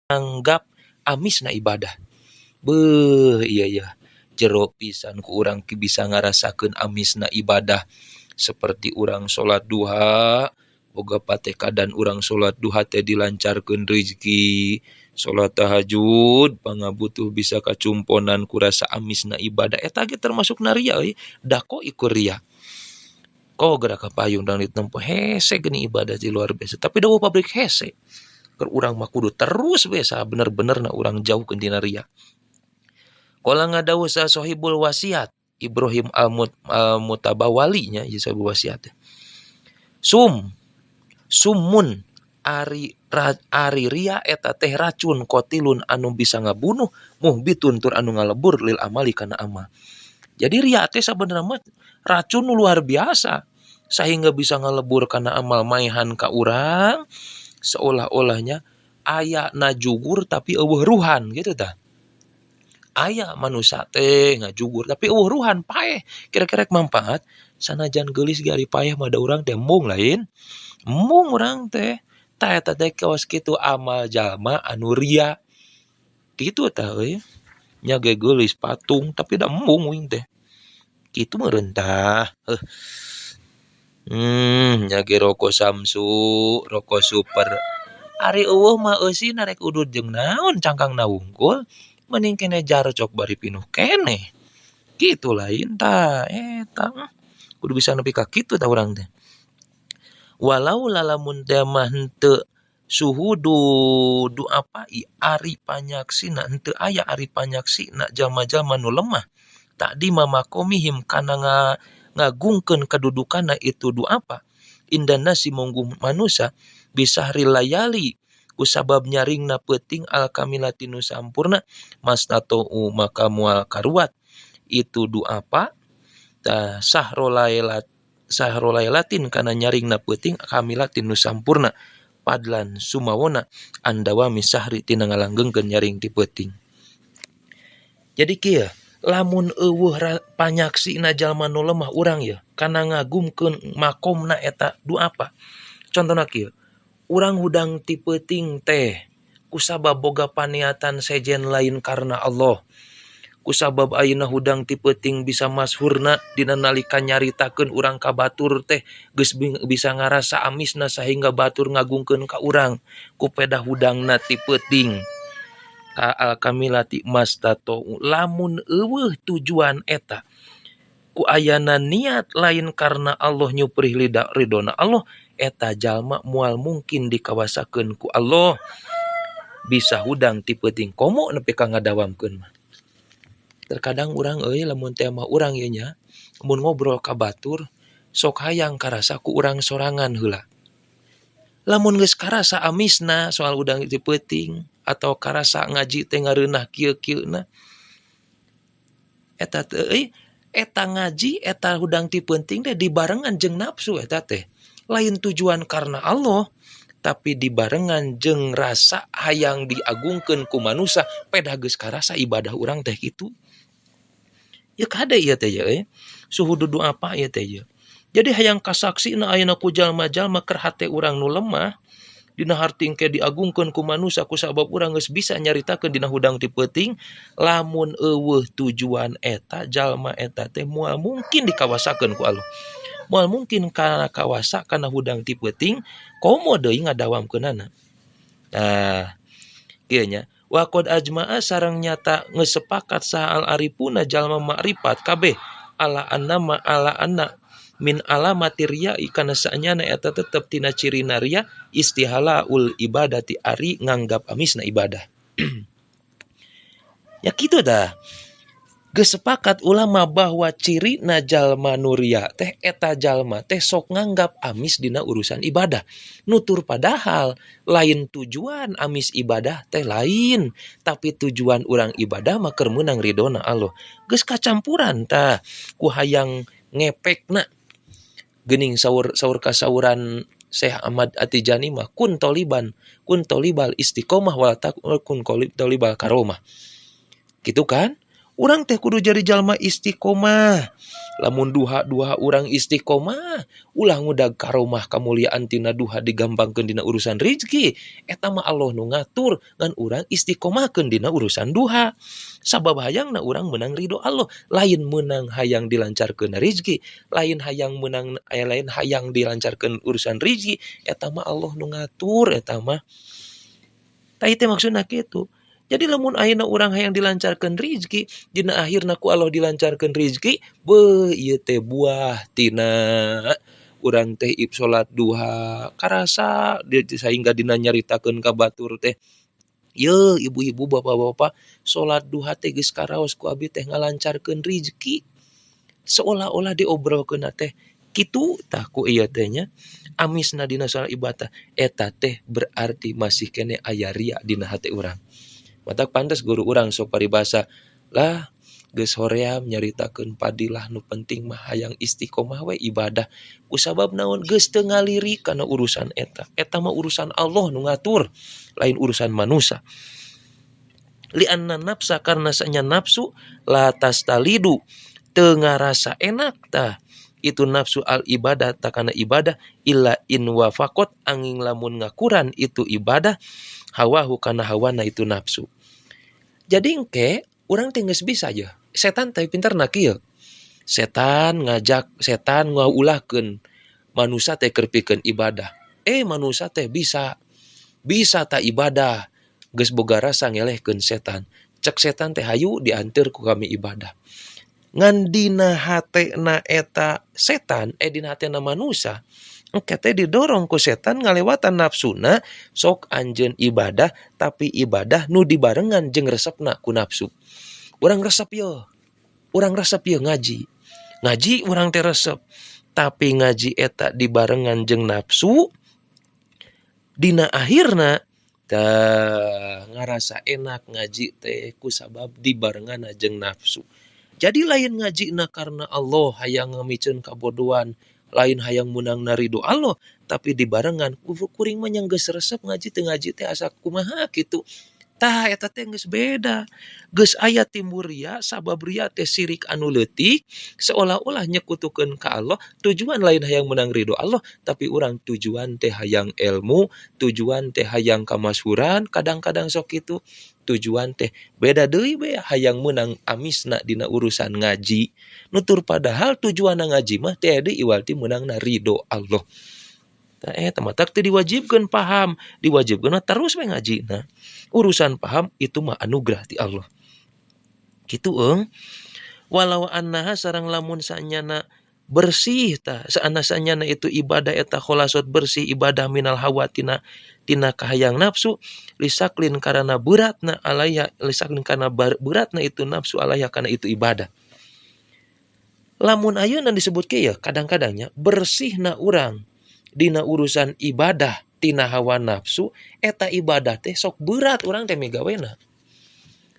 Nganggap amisna ibadah. Beuh, iya ya, jero pisan ku urang bisa ngarasakeun amisna ibadah, seperti urang salat duha boga patekadan urang salat duha teh dilancarkeun rezeki, salat tahajud pangabutuh bisa kacumponan ku rasa amisna ibadah. Eta ge termasuk na ria euy, da ko ikur ria ko geura ka payun dang ditempo hese geuning ibadah di luar biasa, tapi da pabrik hese. Keur urang mah kudu terus we sabener-benerna urang jauhkeun tina ria. Qala ngadawuh sa Sohibul Wasiat Ibrahim Al-Mutabawali nya ieu Sohibul Wasiat, summun ari ria eta teh racun qatilun anu bisa ngabunuh, muhbitun tur anu ngalebur lil amali kana amal. Jadi ria teh sabenerna mah racun nu luar biasa sehingga bisa ngalebur kana amal, maehan ka urang seolah-olahnya aya najugur tapi euweuh ruhan gitu tah. Aya manusia teh ngajugur tapi euweuh ruhan, paeh. Kira-kira manfaat sanajan geulis ge ari paeh mah da urang teh embung, lain embung urang teh. Tah, eta teh kawas kitu amal jalma anu ria kitu tah euy. Nya ge geulis patung tapi da embung uing teh kitu meureun tah. Heuh, nya ge roko Samsu, roko Super, ari euweuh mah eusina rek udud jeung naon? Cangkangna wungkul mending keneh jarcok bari pinuh keneh kitu, lain tah? Eta kudu bisa nepi ka kitu tah urang teh. Walau lalamun teh mah henteu syuhudu du'afai ari panyaksina, henteu aya ari panyaksina jalma-jalma nu lemah, ta'dzima maqomihim kana ngagungkeun kedudukanna itu du'afa indan nasi mungguh manusia, bisahril layali kusabab nyaringna peuting, al kamilati nu sampurna, mastata'u maka moal karuat itu du'afa tah sahro lailatin kana nyaringna peuting, kamilatin nu sampurna, fadlan sumawona an dawami sahri tina ngalanggengkeun nyaring ti peuting. Jadi kieu, lamun euweuh panyaksina jalma nu lemah urang ye kana ngagumkeun makomna eta du'afa. Contona kieu, urang hudang ti peuting teh kusabab boga paniatan sejen lain karena Allah, kusabab ayeuna hudang ti peuting bisa masyhurna dina nalika nyaritakeun urang ka batur teh geus bisa ngarasa amisna sehingga batur ngagungkeun ka urang ku peda hudangna ti peuting ka al kamilati mastata'u. Lamun euweuh tujuan eta, ku ayana niat lain karena Allah, nyuprih lida ridona Allah, eta jalma moal mungkin dikawasakeun ku Allah bisa hudang ti peuting komo nepi ka ngadawamkeun mah. Terkadang urang euy, lamun teh mah urang ieu nya, mun ngobrol ka batur sok hayang karasa ku urang sorangan heula. Lamun geus karasa amisna soal hudang ti peuting atau karasa ngaji teh ngareunah kieu-kieu na eta teh euy, eta ngaji, eta hudang ti peuting teh dibarengan jeung nafsu. Eta teh lain tujuan karena Allah, tapi dibarengan jeung rasa hayang diagungkeun ku manusia. Pedah geus karasa ibadah urang teh kitu ya. Kade ieu teh ya, suhu dudu apa ieu teh ya. Jadi hayang kasaksina ayeuna ku jalma-jalma keur hate urang nu lemah dina harti engke diagungkeun ku manusia kusabab urang geus bisa nyaritakeun dina hudang ti peuting. Lamun euweuh tujuan eta, jalma eta teh moal mungkin dikawasakeun ku Allah, moal mungkin kana kawasa kana hudang ti peuting, komo deui ngadawamkeunana. Nah, kieu nya, waqad ajma'a sareng nyata geus sepakat saha al arifuna jalma makrifat kabeh, ala annama ala anna min alamati riya'i kana saenyana eta tetep tina cirina riya, istihlaul ibadati ari nganggap amisna ibadah. Ya kitu dah. Geus sepakat ulama bahwa cirina jalma nu ria teh eta jalma teh sok nganggap amis dina urusan ibadah. Nutur padahal lain tujuan amis ibadah teh lain, tapi tujuan urang ibadah mah keur meunang ridona Allah. Geus kacampuran tah ku hayang ngepekna. Geuning saur saur kasauran Syekh Ahmad At-Tijani mah, kun toliban, kun tolibal istiqomah wala kun tolibal karomah. Gitu kan? Urang teh kudu jadi jalma istiqomah. Lamun duha-duha urang istiqomah, ulah ngudag karomah kamuliaan tina duha digampangkeun dina urusan rizki. Eta mah Allah nu ngatur, ngan urang istiqomahkeun dina urusan duha. Sabab hayangna urang menang ridho Allah, lain menang hayang dilancarkeun rizki, lain hayang menang lain hayang dilancarkeun urusan rizki, eta mah Allah nu ngatur eta mah. Tah ieu teh maksudna kitu. Jadi lamun ayeuna urang hayang dilancarkeun rizki, dina akhirna ku Allah dilancarkeun rizki, beuh ieu teh buah tina urang teh salat duha karasa sehingga dina nyaritakeun ka batur teh. Yeuh ibu-ibu bapak-bapak salat duha teh geus karaos ku abdi teh ngalancarkeun rizki. Seolah-olah diobrolkeun teh kitu tah ku ieu teh nya. Amisna dina soal ibadah eta teh berarti masih kene aya ria dina hate urang. Matak pantes guru urang sok paribasa lah geus hoream nyaritakeun padilah nu penting mah hayang istiqomah we ibadah. Kusabab naon geus teu ngaliri kana urusan eta. Eta mah urusan Allah nu ngatur, lain urusan manusia. Lianna nafsa karena sanya nafsu la tastalidu teu ngarasa enak tah. Itu nafsu al ibadah takana ibadah illa in wafaqat angin lamun ngakuran itu ibadah hawahu kana hawana itu nafsu. Jadi engke urang teh geus bisa aja. Setan teh pintarna kieu. Setan ngajak, setan ngaulahkeun manusia teh keur pikeun ibadah. Manusia teh bisa. Bisa ta ibadah. Geus boga rasa ngelehkeun setan. Cek setan teh hayu dianteur ku kami ibadah. Ngan dina hatena eta setan, dina hatena manusia, engke teh didorong ku setan ngalewatan nafsuna sok anjeun ibadah tapi ibadah nu dibarengan jeung resepna ku nafsu. Urang resep ye. Urang resep ye ngaji. Ngaji urang teh resep. Tapi ngaji eta dibarengan jeung nafsu dina akhirna tah ngarasa enak ngaji teh kusabab dibarengan jeung nafsu. Jadi lain ngajina karena Allah hayang ngamiceun kabodohan, lain hayang menang ridho Allah, tapi dibarengan kuring mah yang geus resep ngaji teh ngaji teh asa kumaha kitu. Tah eta teh geus beda. Geus aya timbul ria, sabab ria teh sirik anu leutik, seolah-olah nyekutukeun ka Allah, tujuan lain hayang menang ridho Allah, tapi urang tujuan teh hayang ilmu, tujuan teh hayang kamasyhuran, kadang-kadang sok kitu. Tujuan teh beda deui we hayang menang amisna dina urusan ngaji. Nutur padahal tujuanna ngaji mah teh deui iwal ti meunangna ridho Allah. Tah eta mah teu diwajibkeun paham, diwajibkeun mah terus we ngajina. Urusan paham itu mah anugerah ti Allah. Kitu eung. Walau annaha sareng lamun sanyana bersih tah, saana sanyana itu ibadah eta kholasot bersih ibadah minal hawa tina tina kahayang nafsu lisaklin karena beratna alaiha lisaklin karena beratna itu nafsu alaiha karena itu ibadah. Lamun ayeuna disebut kieu kadang-kadangnya bersihna urang dina urusan ibadah tina hawa nafsu eta ibadah teh sok berat urang teh migawena.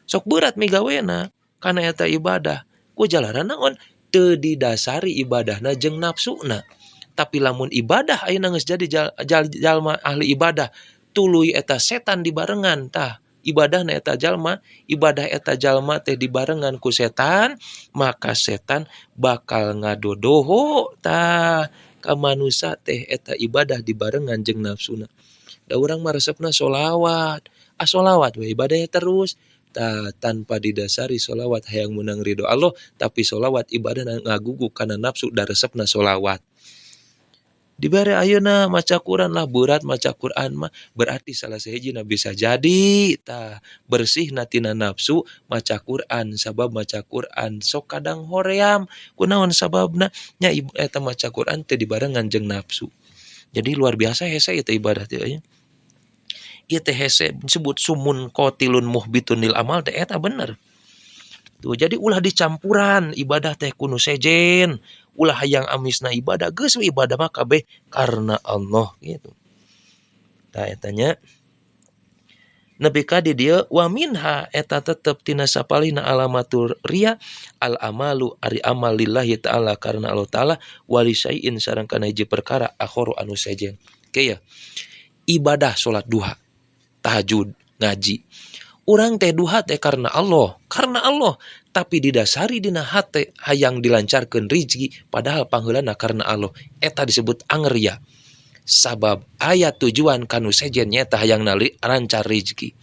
Sok berat migawena kana eta ibadah. Ku jalaran naon teu didasari ibadahna jeung nafsuna. Tapi lamun ibadah ayeuna geus jadi jalma ahli ibadah tuluy eta setan dibarengan tah ibadahna eta jalma, ibadah eta jalma teh dibarengan ku setan, maka setan bakal ngadodoho tah ka manusa teh eta ibadah dibarengan jeung nafsuna. Da urang mah resepna sholawat. Ah sholawat we ibadahnya terus. Ta, tanpa didasari sholawat hayang menang ridho Allah, tapi sholawat ibadah ngagugu kana nafsu da resepna sholawat. Dibere ayeuna maca Quran lah berat maca Quran mah berarti salah sahijina bisa jadi tah bersihna tina nafsu maca Quran sabab maca Quran sok kadang hoream kunaon sababna nya eta maca Quran teh dibarengan jeung nafsu. Jadi luar biasa hese eta ibadah teh nya. Ieu teh hese disebut sumun qatilun muhbitun lil amal teh eta bener. Tuh jadi ulah dicampuran ibadah teh kudu sejen. Ulah hayang amisna ibadah geus we ibadah mah kabeh karena Allah gitu. Tah eta nya nepi ka di dieu wa minha eta tetep tina sapalihna alamatur riya al amalu ari amal lillahi ta'ala karena Allah ta'ala wali syai'in sareng kana hiji perkara akharu anu sejen. Oke ya. Ibadah salat duha, tahajud, ngaji. Urang teh duha teh karena Allah, karena Allah, tapi didasari dina hate hayang dilancarkeun rizki padahal pangheulana karena Allah. Eta disebut anger ria. Sabab aya tujuan kanu sejen nyaeta hayang lancar rizki.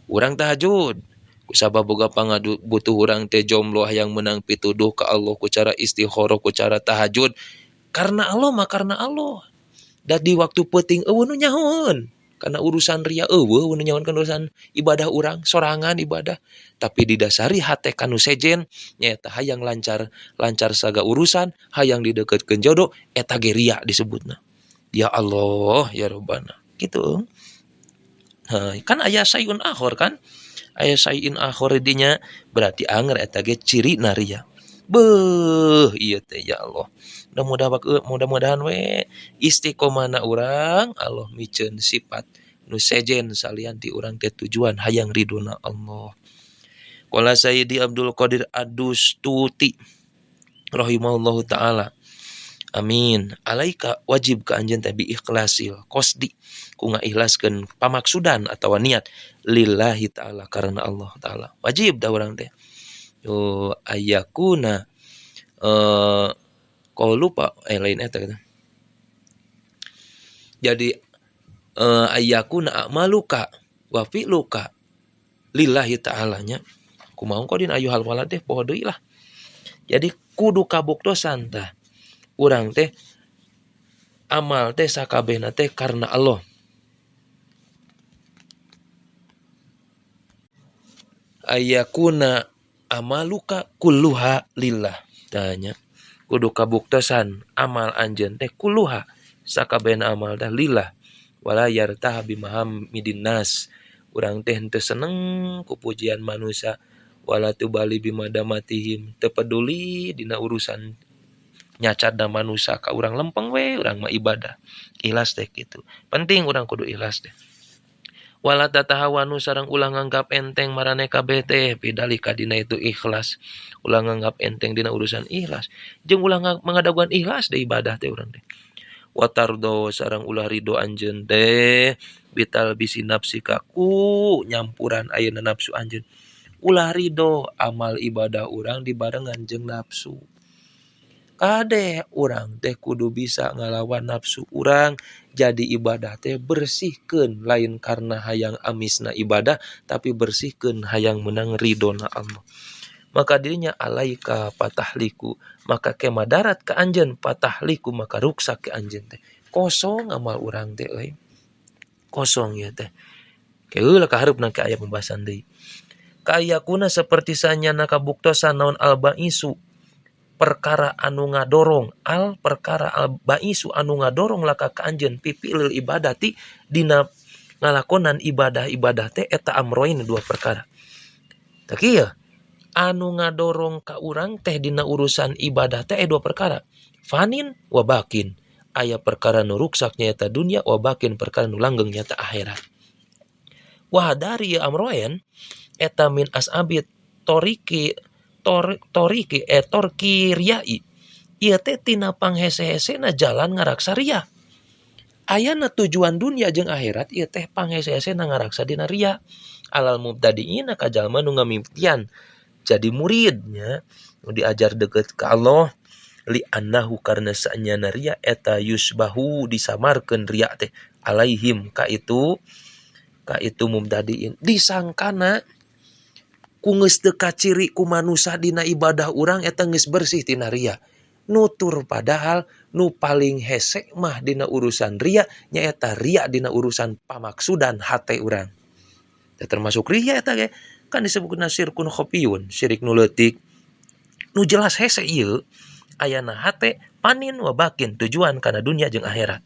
Urang tahajud kusabab boga pangadu butuh urang teh jomblo hayang menang pituduh ka Allah ku cara istikharah ku cara tahajud. Karena Allah mah karena Allah. Da di waktu peuting eueuh nu nyahoeun. Karena urusan ria eueuh nu nyahoeun kana urusan ibadah urang sorangan ibadah, tapi didasari hate kanu sejen nyaeta hayang lancar lancar saga urusan, hayang dideketkeun jodoh, eta ge ria disebutna. Ya Allah ya Rabbana gitu. Nah, kan aya sayun akhor kan, aya sayin akhor dinya berarti anger eta ge cirina ria. Beuh ieu teh ya Allah. Mudah-mudahan we istiqomahna urang Allah miceun sifat nu sejen salian ti urang teh tujuan hayang ridona Allah. Qala Sayyidi Abdul Qadir Ad-Dustuti rahimahullahu taala. Amin. Alaika wajib ka anjeun teh bi ikhlasil qasdi ku ngaikhlaskeun pamaksudan atawa niat lillahi taala karena Allah taala. Wajib da urang teh. Yo ayakuna kalau lupa lain eta gitu. Jadi ayakuna a'maluka wa fi'luka lillahi ta'ala nya. Kumaha kodin ayu hal walad teh poho deui lah. Jadi kudu kabuktosan tah. Urang teh amal teh sakabehna teh karena Allah. Ayakuna amaluka kulluha lillah. Tanya kudu kabuktosan amal anjeun teh kulluha sakabehna amal teh lillah wala yartaha bimahamidin nas. Urang teh henteu seneng ku pujian manusia wala tubali bimadamatihim, teu peduli dina urusan nyacadna manusia ka urang lempeng we urang mah ibadah. Ikhlas teh kitu. Penting urang kudu ikhlas teh. Wala tatahawanu sareng ulah nganggap enteng marane kabeh teh bidalika dina itu ikhlas. Ulah nganggap enteng dina urusan ikhlas. Jeung ulah mangadaguan ikhlas de ibadah teh urang teh. Watardo sareng ulah ridho anjeun teh bital bisi nafsika ku nyampuran ayeuna nafsu anjeun. Ulah ridho amal ibadah urang dibarengan jeung nafsu. Kade urang teh kudu bisa ngalawan nafsu urang jadi ibadah teh bersihkeun lain karena hayang amisna ibadah tapi bersihkeun hayang menang ridona Allah. Maka dirinya alaika patahliku maka ke madarat ka anjeun patahliku maka ruksak ke anjeun teh. Kosong amal urang teh euy. Kosong ieu teh. Keula ka hareupna ke aya pembahasan deui. Kayakuna seperti sanyana kabuktosan naon albaisu perkara anu ngadorong al perkara al baisu anu ngadorong laka ka anjeun pipilil ibadati dina ngalakonan ibadah-ibadah teh eta amroin dua perkara. Tah kieu anu ngadorong ka urang teh dina urusan ibadah teh dua perkara. Fanin wa bakin. Aya perkara nu ruksak nyaeta dunya wa bakin perkara nu langgeng nyaeta akhirat. Wa dari amroin eta min asabit toriki toriki torki riai ieu teh tina panghese-hesena jalan ngaraksa ria. Ayana tujuan dunia jeung akhirat ieu teh panghese-hesena ngaraksa dina ria. Alal mubtadiina ka jalma nu ngamimitian jadi muridnya nu diajar deukeut ka Allah li annahu karena saenyana ria eta yusbahu disamarkeun ria teh alaihim ka itu mubtadiin disangkana ku geus teu kaciri ku manusa dina ibadah urang eta geus bersih tina ria. Nutur padahal nu paling hese mah dina urusan ria nyaeta ria dina urusan pamaksudan hate urang. Teh termasuk ria eta ge kan disebutna syirkun khafiyun, syirik nu leutik. Nu jelas hese ieu ayana hate panin wa bakin tujuan kana dunya jeung akhirat.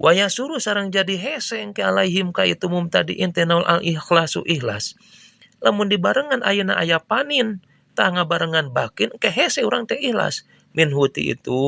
Wa yasuru sareng jadi hese engke alaihim ka itu mumtadiin teh naul al ikhlasu ikhlas. Lamun dibarengan ayeuna aya panin tah ngabarengan bakin ke hese urang teh ikhlas min huti itu